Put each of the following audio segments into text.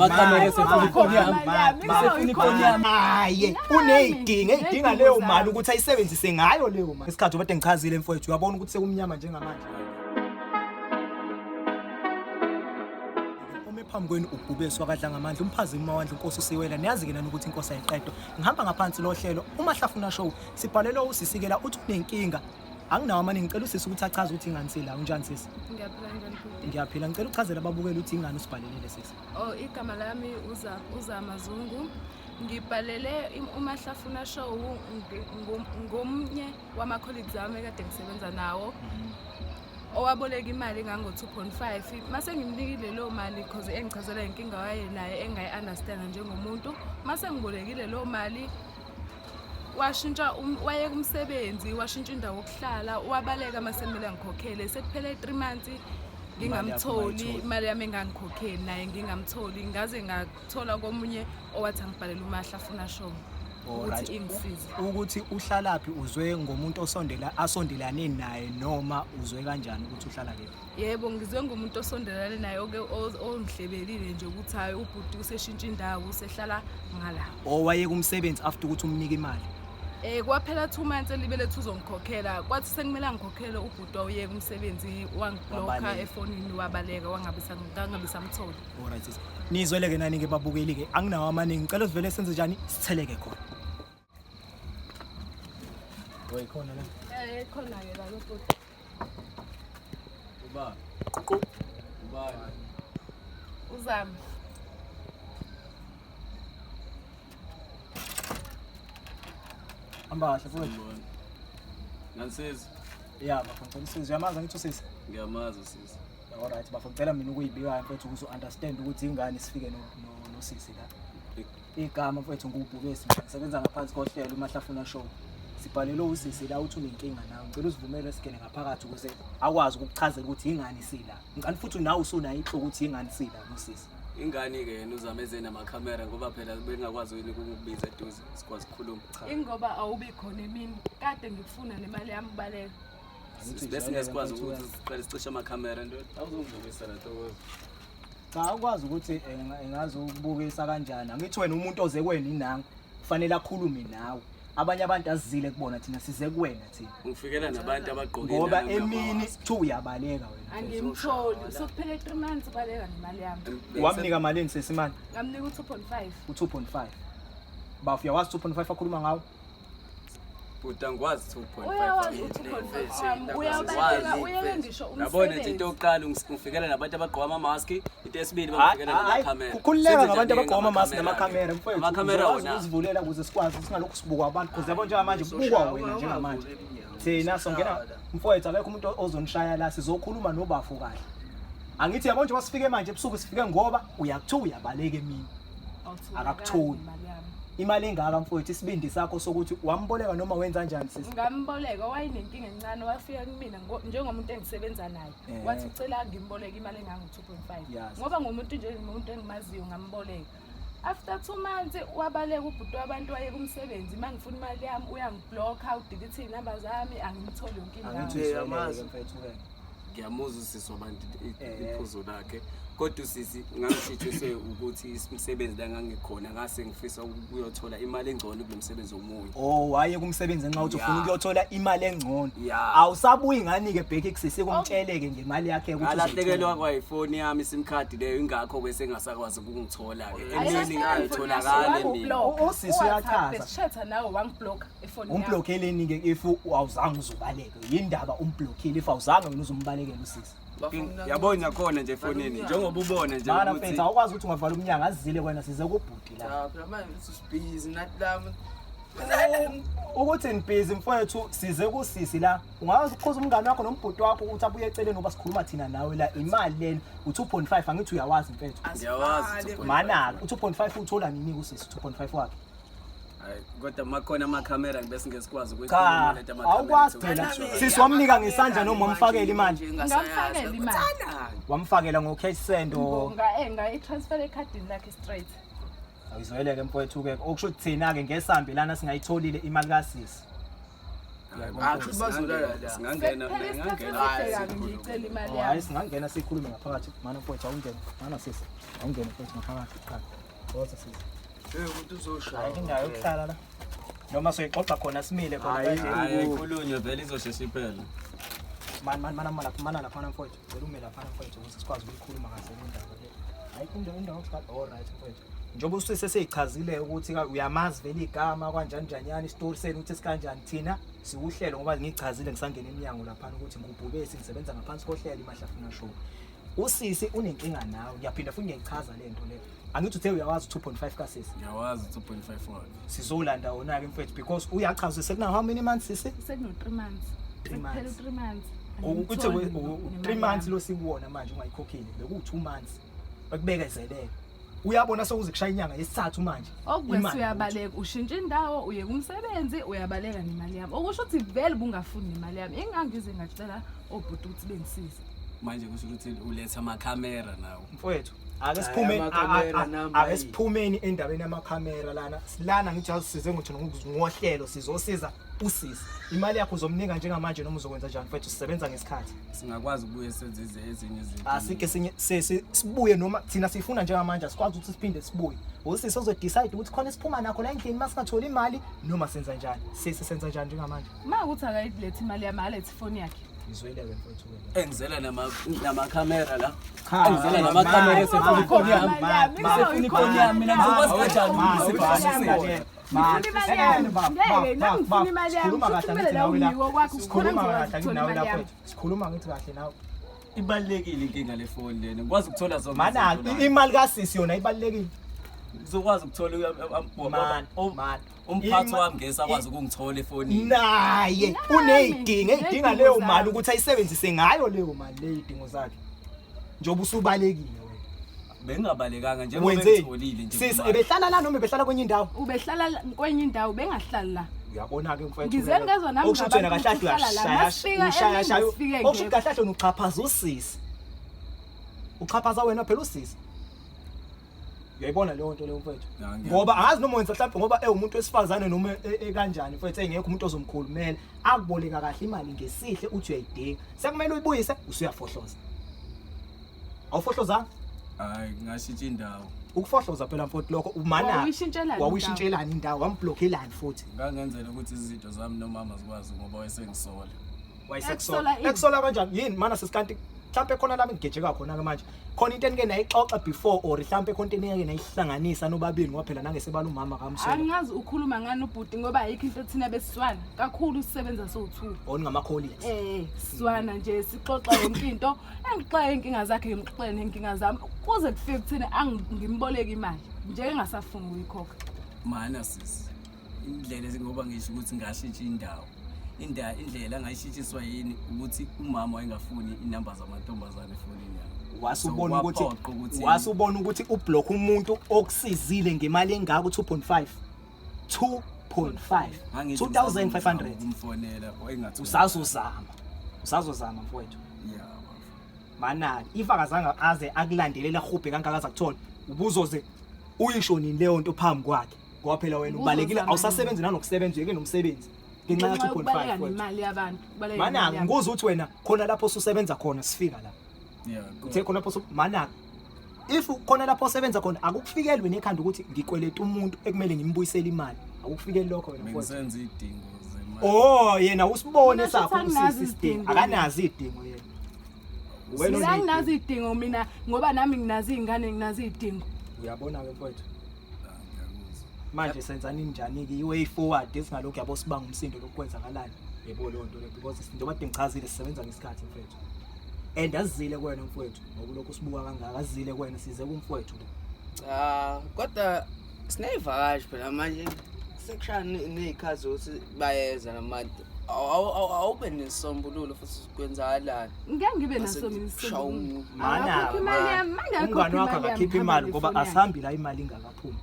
Makamere sefuna ifoni yami. Sefuna ifoni yami. Haye, uneyidinga eyidinga leyo mali ukuthi ayisebenzise ngayo leyo mali. Isikhathi ubade ngichazile mfowethu, uyabona ukuthi sekumnyama njengamanje. Ume phambi kwenu ubhubesi wakadla ngamandla umphazima mawandla inkosi usiwela niyazi-ke nani ukuthi inkosi ayiqedwa ngihamba ngaphansi lohlelo umahlafuna show sibhalelwe usisikela uthi unenkinga anginawo amaningi ngicela usisi ukuthi achaze ukuthi ingane sila unjani sisi Ngiyaphila njani bhuti? ngiyaphila ngicela uchazele ababukeli ukuthi ingane usibhalelile sisi Oh, igama lami uza Uzama Zungu. Ngibhalele uMahlafuna Show ngomnye wama colleagues ami ekade ngisebenza nawo. Owaboleka imali engango 2.5. Mase ngimnikile leyo mali because engichazela inkinga wayenayo engayi understand njengomuntu. Mase ngibolekile leyo mali washintsha wayeka umsebenzi washintsha indawo yokuhlala wabaleka mase kumele angikhokhele sekuphele 3 months ngingamtholi imali yami engangikhokheli naye ngingamtholi ngaze ngathola komunye owathi angibhalele umahla afuna show ukuthi ingisize. Ukuthi uhlalaphi uzwe ngomuntu osondela asondelane naye noma uzwe kanjani ukuthi uhlala kephi? Yebo, ngizwe ngumuntu osondelane naye oke ongihlebelile nje ukuthi hayi ubhuti useshintsha indawo usehlala ngala. Owayeka umsebenzi after ukuthi umnike imali. Kwaphela 2 months elibele ethi uzongikhokhela kwathi sekumele angikhokhele ubhuti wawuyeka umsebenzi wangiblocka Wabaleka. efonini wabaleka wangabe ngangabe samthola. Alright sis. Nizwele ke nani ke babukeli ke anginawo amaningi ngicela sivele senze njani sitheleke khona. Wey khona la. Khona ke la bhuti. Ubani? Ubani? Uzama. Hamba kahle mfowethu. Nansisi. Ya bafo ngicela usizo. Uyamazi angithi usisi? Ngiyamazi usisi. Alright bafo ngicela mina ukuyibika mfowethu ukuze understand ukuthi ingane sifike no nosisi la. Igama mfowethu ngubhubesi mina ngisebenza ngaphansi kohlelo uMahlafuna Show. Sibhalelwe usisi la uthi unenkinga nawe. Ngicela usivumele singene ngaphakathi ukuze akwazi ukukuchazela ukuthi ingane sila. Ngicela futhi nawe usunayo inhlo ukuthi ingane sila nosisi. Ingane-ke yena uzame eze namakhamera ngoba phela bengakwazi yini ukukubiza eduze sikwazi ukukhuluma. Ingoba awubi khona emini kade ngikufuna nemali yami ubaleka. Bese ngesikwazi ukuthi siqale sicishe amakhamera nto. Awuzongibukisa la Ntokozo. Cha ukwazi ukuthi engazi ukubukisa kanjani. Angithi wena umuntu oze kwena inanga kufanele akhulume nawe. Abanye abantu azizile kubona thina size kuwena thina. Ungifikela nabantu abagqoke Ngoba emini kuthiwa uyabaleka wena. Angimtholi. Sekuphele 3 months ubaleka nemali yami. Wamnika malini sesi imali? Ngamnika u-2.5. U2.5. Bafu uyawazi 2.5 akhuluma ngawo? Bhuti angikwazi 2.5. Uyawazi u-2.5 wami. Uyabaleka uyeke ngisho Yabona nje umsebenzi. into yokuqala ungifikela nabantu abagqoka ama-mask, into yesibili Hayi, bangifikela hayi, namakhamera. kukhululeka Senze ngabantu njani abagqoka ama-mask ngamakhamera-ke? namakhamera mfowethu. Amakhamera Uzokwazi wona. ukuzivulela ukuze sikwazi singalokhu sibukwa abantu because yabo njengamanje kubukwa wena njengamanje. Thina songena mfowethu akekho umuntu ozonishaya la sizokhuluma nobafo kahle. Angithi yabo nje masifike manje ebusuku sifike ngoba uyakuthiwa uyabaleka emini. Akakutholi. Imali yami. Imali engaka mfowethu isibindi sakho sokuthi wamboleka noma wenza kanjani sisi? Ngamboleka wayenenkinga encane wafika kumina njengomuntu engisebenza naye. Wathi ucela ngimboleke imali engango 2.5. Yazi. Ngoba ngumuntu nje ngumuntu engimaziyo ngamboleka. After 2 months wabaleka ubhuti wabantu wayeka umsebenzi mangifuna imali yami uyangiblocka udelete izinamba zami angimtholi yonke indawo. Angithi Uyamazi. uzweleke mfowethu ke. Ngiyamuzwa usisi wabantu iphuzo lakhe. Kodwa usisi ngangishitshiswe ukuthi umsebenzi la ngangikhona ngase ngifisa ukuyothola imali engcono kulo msebenzi omunye. Oh waye kumsebenzi ngenxa ukuthi ufuna ukuyothola imali engcono. Awusabuyi ngani ke bheki kusisi kumtsheleke ngemali yakhe ukuthi Ngalahlekelwa kwayifoni yami SIM card leyo ingakho ke sengasakwazi ukungithola ke. Emini ngayitholakala mina. Usisi uyachaza. Besishatha nawe wangiblocka efonini. Umblockeleni ke if awuzange uzobaleka. Yindaba umblockile if awuzange wena uzombalekela usisi. Yabona nakhona nje efonini njengoba ubona nje Mana ukuthi mfethu awukwazi ukuthi ungavala umnyango azizile kwena size kubhuti la. Cha phela manje usibhizi nathi lami. Ukuthi nibhizi mfowethu size kusisi la. Ungazi ukukhuza umngane wakho nombhuti wakho ukuthi abuye eceleni ngoba sikhuluma thina nawe la imali lena u2.5 angithi uyawazi mfethu. Ngiyawazi 2.5. Mana u2.5 uthola nini kusisi 2.5 wakhe? Hayi kodwa makhona amakhamera ngibe singesikwazi Cha, ukuyikhuluma lento amakhamera. awukwazi phela. Sisi wamnika ngesandla noma wamfakela imali? Ngamfakela imali. Wamfakela ngo cash send o Nga ngayi-transfer ekhadini lakhe straight. Awuzweleke mfowethu ke okusho ukuthi thina ke ngesambi lana singayitholile imali kasisi. Ah, kusho ukuthi bazolala la. Singangena Sekuphele isikhathi ngangena. eside kabi ngiyicela imali Oh, hayi yami. singangena sikhulume ngaphakathi. Mana mfowethu awungene. Mana sisi. Awungene mfowethu ngaphakathi kuqala. Woza sisi. Hey, umuntu uzoshaya. Hayi indawo yokuhlala la. Noma soyixoxa khona simile khona Hayi. kanje. Hayi ayikhulunywe vele izosheshe iphele. Mani mani mana mana mana laphana mfowethu. Cela ume laphana mfowethu ukuze sikwazi ukuyikhuluma kahle le ndaba le. Hayi indawo indawo yokuhlala. All right mfowethu. Njengoba usisi seyichazile ukuthi uyamazi vele igama kanjani njanyana isitori senu ukuthi sikanjani thina siwuhlelo ngoba ngichazile ngisangena eminyango laphana ukuthi ngubhubesi ngisebenza ngaphansi kohlelo iMahlafuna Show. Usisi unenkinga nawe ngiyaphinda futhi ngiyayichaza le nto le. Angithi uthe uyawazi 2.5 kasisi. Ngiyawazi 2.5 wakhe. Sizolanda wona ke mfowethu because uyachaza sekuna how many months sisi? Sekuno 3 months. Three Sekuphele months. 3 months. Uthe Angiyitholi 3 nemali months yami. lo sikuwona manje ungayikhokhile beku 2 months ekubekezelele. Uyabona sekuze kushaya inyanga yesithathu manje. Okubese Imali uyabaleka ushintsha indawo uye kumsebenzi uyabaleka nemali yami. Okusho ukuthi vele bungafuni nemali yami. Ingangize ngacela obhuti ukuthi bengisize. Manje kusho ukuthi uletha amakhamera nawo. Mfowethu ake Hayi, siphume amakhamera namba ake yini? siphumeni endabeni yamakhamera lana lana ngithi asisize ngothi ngohlelo sizosiza usisi imali yakho uzomnika njengamanje noma uzokwenza njani mfowethu sisebenza ngesikhathi Singakwazi ukubuye senze ezinye izinto. asikho esinye sibuye noma thina sifuna njengamanje asikwazi ukuthi siphinde sibuye usisi ozodecide ukuthi khona esiphuma nakho la endlini masingatholi imali noma senza njani sisi senza njani njengamanje Uma ukuthi akayilethe imali yami alethe ifoni yakhe. ngizwile-ke mfowethu wena Engizela namakhamera la. Cha, Engizela namakhamera ma- esefuna ma- ifoni yami. ma- ma- Esefuna ifoni yami mina ngizokwazi kanjani Ma- ukuthi ma- sifune ma- Ngifuna imali yami. Ngeke, nami ngifuna imali yami. Sikhuluma Kusho kahle ukuthi kumele angithi la nawe la. ungiwe kwakho, khona Sikhuluma ngizokwazi kahle ukuthola nawe imali la yami. mfowethu. Sikhuluma ngithi kahle nawe. Ibalulekile inkinga le phone lena. Ngikwazi ukuthola zonke. Mana izinto la. imali kasisi yona ibalulekile. Ngizokwazi ukuthola Man, man. umphathi wami ngeke sakwazi ukungithola efonini. Naye Nami, uneyidingo eyidinga ngey'dingo leyo zami. mali ukuthi ayisebenzise ngayo leyo mali leyo idingo zakhe. Njengoba usubalekile wena. Bengingabalekanga njengoba Wenzeni? ngitholile nje. Sisi imali. ebehlala la noma ebehlala kwenye indawo? Ubehlala kwenye indawo bengahlali la. Uyabona-ke mfowethu. Ngize ngezwa nami Okusho ukuthi wena ngabantu kahle ukuthi uhlala la. uyashaya Masifika ushaya emini shaya. sifike Okusho ukuthi ngekho. kahle kahle wena uxhaphaza usisi. Uxhaphaza wena phela usisi. Uyayibona leyo nto leyo mfowethu. Ya, ngiyabona. Ngoba angazi noma wenza mhlawumbe ngoba ewumuntu wesifazane noma ekanjani mfowethu engekho umuntu ozomkhulumela akuboleka kahle imali ngesihle uthi uyayidinga. Sekumele uyibuyise usuyafohloza. Awufohlozanga? Hayi ngashintsha indawo. Ukufohloza phela mfowethu lokho umana Wawuyishintshelani wawuyishintshelani indawo wamblockelani futhi. Ngangenzela ukuthi izinto zami nomama zikwazi ngoba wayesengisola. Wayesekusola. Ekusola ini? Ekusola kanjani? Yini mana sesikanti mhlambe khona lami ngigejeka khona ke manje. Khona into enike nayixoxa before or mhlambe khona into enike nayihlanganisa nobabili ngoba phela nangesebala umama kamsola. Angazi ukhuluma ngani ubhuti ngoba ayikho into thina besizwana kakhulu sisebenza sowu-two. Oni ngama colleagues. Sizwana nje sixoxa yonke into engixoxe inkinga zakhe ngimxoxele ney'nkinga zami kuze kufike kuthina ngimboleke imali nje engasafuni ukuyikhokha. Mana sisi. Indlela ngoba ngisho ukuthi ngashintsha indawo. Indlela angayishintshiswa yini ukuthi umama wayengafuni inamba zamantombazane efonini yami. Wasubona So, ukuthi kwaphoqa ukuthi wasubona ukuthi ublock umuntu okusizile ngemali engaka 2.5. 2.5. Ngangithi 2500. ukumfonela engathi Usazozama. Usazozama mfowethu. Yeah. bafo. Mana if akazange aze akulandelela ahubhe kangaka azakuthola ubuzoze uyisho nini leyo nto phambi kwakhe ngoba phela wena ubalekile Ubuzozama awusasebenzi nanokusebenza uyeke nomsebenzi ngenxa ya Ngenxa yokubaleka 2.5 mfowethu. nemali yabantu ukubaleka Mana nemali yabantu. ngikuza ukuthi wena khona lapho osusebenza khona sifika la Yeah. uthe khona lapho mana if khona lapho osebenza khona akukufikeli wena ekhanda ukuthi ngikweleta umuntu ekumele ngimbuyisele imali akukufikeli lokho wena mfowethu. Bengisenza idingo zemali. Oh yena usibone Mina sakho shuthi anginazo usisi isidingo izidingo. akanazi idingo yena Wena Mina oney'dingo. anginazo iy'dingo mina ngoba nami nginazo iy'ngane nginazo iy'dingo. Uyabona-ke mfowethu Ah, ngiyakuzwa. manje senzani njani-ke i-way forward esingalokhu yabo sibanga umsindo lokhu kwenzakalani yebo leyo nto leyo because njengoba kade ngichazile sisebenza ngesikhathi mfowethu and azizile kuwena mfowethu ngoba ulokhu sibuka kangaka azizile kuwena size kumfowethu lo Cha, kodwa sineyivakashi phela manje sekushaya ney'khathi zokuthi bayeza nabantu. Awube nesisombululo futhi kwenzakalani. Ngeke ngibe Mase naso mina kushaya isisombululo. umuntu. Mana, Akakhokhi imali yami, manje umngani akakhokhi wakho imali yami, akakhiphi hamba imali ngoba nefoni yakhe. asihambi la imali ingakaphumi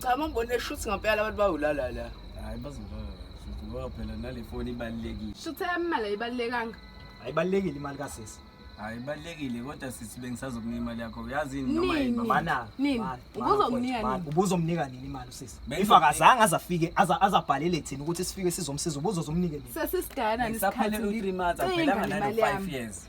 Cha, mangibone shuthi ngampela abantu bayolala la. Hayi bazolala futhi ngoba phela nale phone ibalulekile. Shuthi eyami imali ayibalulekanga. ayibalulekile imali kasisi Hayi, ibalulekile kodwa sisi, bengisazokunika imali yakho, uyazi yini noma Nini? yini. Mana, Nini? mana, Ubuzomnika mana, nini? Ubuzomnika nini imali usisi? If akazange azafike azabhalele thina ukuthi sifike sizomsiza, ubuzozomnike nini? Sesisigana. Bekusaphele u-3 months, akuphelanga nalo 5 years.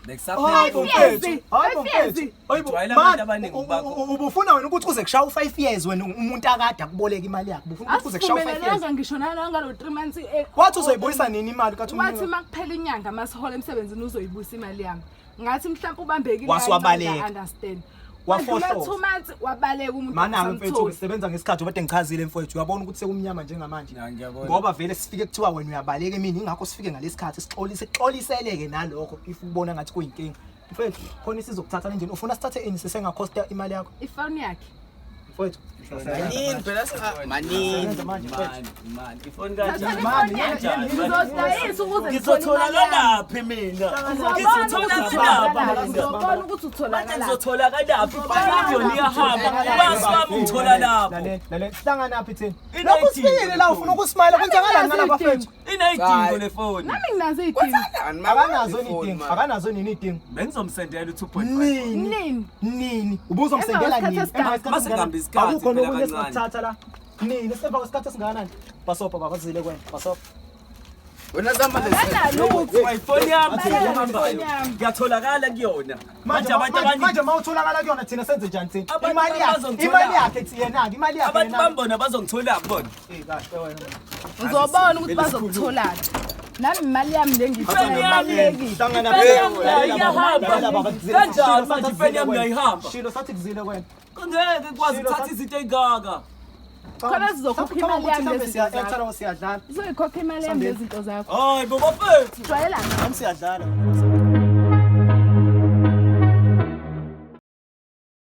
Hayi bo Bekusaphele. Five years. mfethu, hayi bo Five years. mfethu. Hayi bo, Ujwayele man, abantu abaningi bakho. ubufuna wena ukuthi uze kushaya u-5 years wena, umuntu akade akuboleka imali yakhe, ubufuna ukuthi uze kushaya u-5 years? Asivumelelanga ngisho nangalo 3 months. Wathi uzoyibuyisa nini imali kathi Wathi umnika? makuphela inyanga, masihola emsebenzini, uzoyibuyisa imali yami. Ngathi mhlawumbe ubambekile. Wase wabaleka. Understand. Wafohloza. Wadlula 2 months, wabaleka umuntu. Mana-ke mfethu, asamtholi. sisebenza ngesikhathi, ubade ngichazile mfethu, uyabona ukuthi sekumnyama njengamanje. Ya, ngiyabona. Ngoba vele sifike kuthiwa wena uyabaleka emini, ingakho sifike ngalesi khathi sixolise, xoliseleke nalokho if ubona ngathi kuyinkinga. Mfethu, khona isizokuthatha lenjeni, ufuna sithathe ini sisengakhosta imali yakho? Ifoni yakhe. Mfethu, Manini phela, manini. sebenza manje mfethu. Mani, mani, ifoni Thatha kanjani? Mani, ifoni yakhe. kanjani? Ngizodayisa ukuze ngithole imali yami. Ngizotholakala mina? Uzobona ukuthi Ngizotholakala utholakala. mina? Uzobona ukuthi Manje utholakala. ngizotholakala phi? 5 million iyahamba, ubasi wami ngithola lapho. Lalela, lalela, sihlanganaphi thina? Inayidingo Lokhu sifikile la, ufuna ukusimayela, kwenzakalani Nami ngalaba nginazo bafethu? Inayidingo le foni. Nami nginazo iy'dingo. Akanazo iy'dingo, akanazo nini iy'dingo. Bengizomsendela u-2.5. Nini? Nini? Nini? Ubuzomsendela Emva nini? kwesikhathi Emva kwesikhathi Mase kuhambe esingakanani? isikhathi Akukho phela nokunye kancane. esingakuthatha la. Nini? Emva kwesikhathi esingakanani? Basopa babazile kwena, basopa. Wena zama Akanalutho. Ifoni yami Baleka ehambayo. ifoni yami. Ngiyatholakala kuyona. Manje Manje abantu manje abaningi manje mawutholakala kuyona, thina senze njani thina? Abantu Imali yakhe, bazongithola. imali yakhe thi yena-ke, imali yakhe abantu yena-ke. bambona bazongithola bona. Eh, kahle wena. Uzobona ukuthi bazokutholaphi. Nami imali yami le ngiyifuna Ifoni yami. ibalulekile. Hlangana Ifeni yami Lalela iyahamba. baba, lalela baba, kuzile. Kanjani Shilo manje sathi ifeni yami kuzile ngiyayihamba? Shilo sathi kuzile kwena. Ngeke ngikwazi Shilo ukuthatha izinto ey'ngaka. Khona sizokhokha imali yami Mhlawumbe nezinto siya-actor zakho. or siyadlala. Uzoyikhokha imali yami Sambeni. nezinto zakho. Hayi bo bafethu. Jwayelana. Mhlawumbe siyadlala.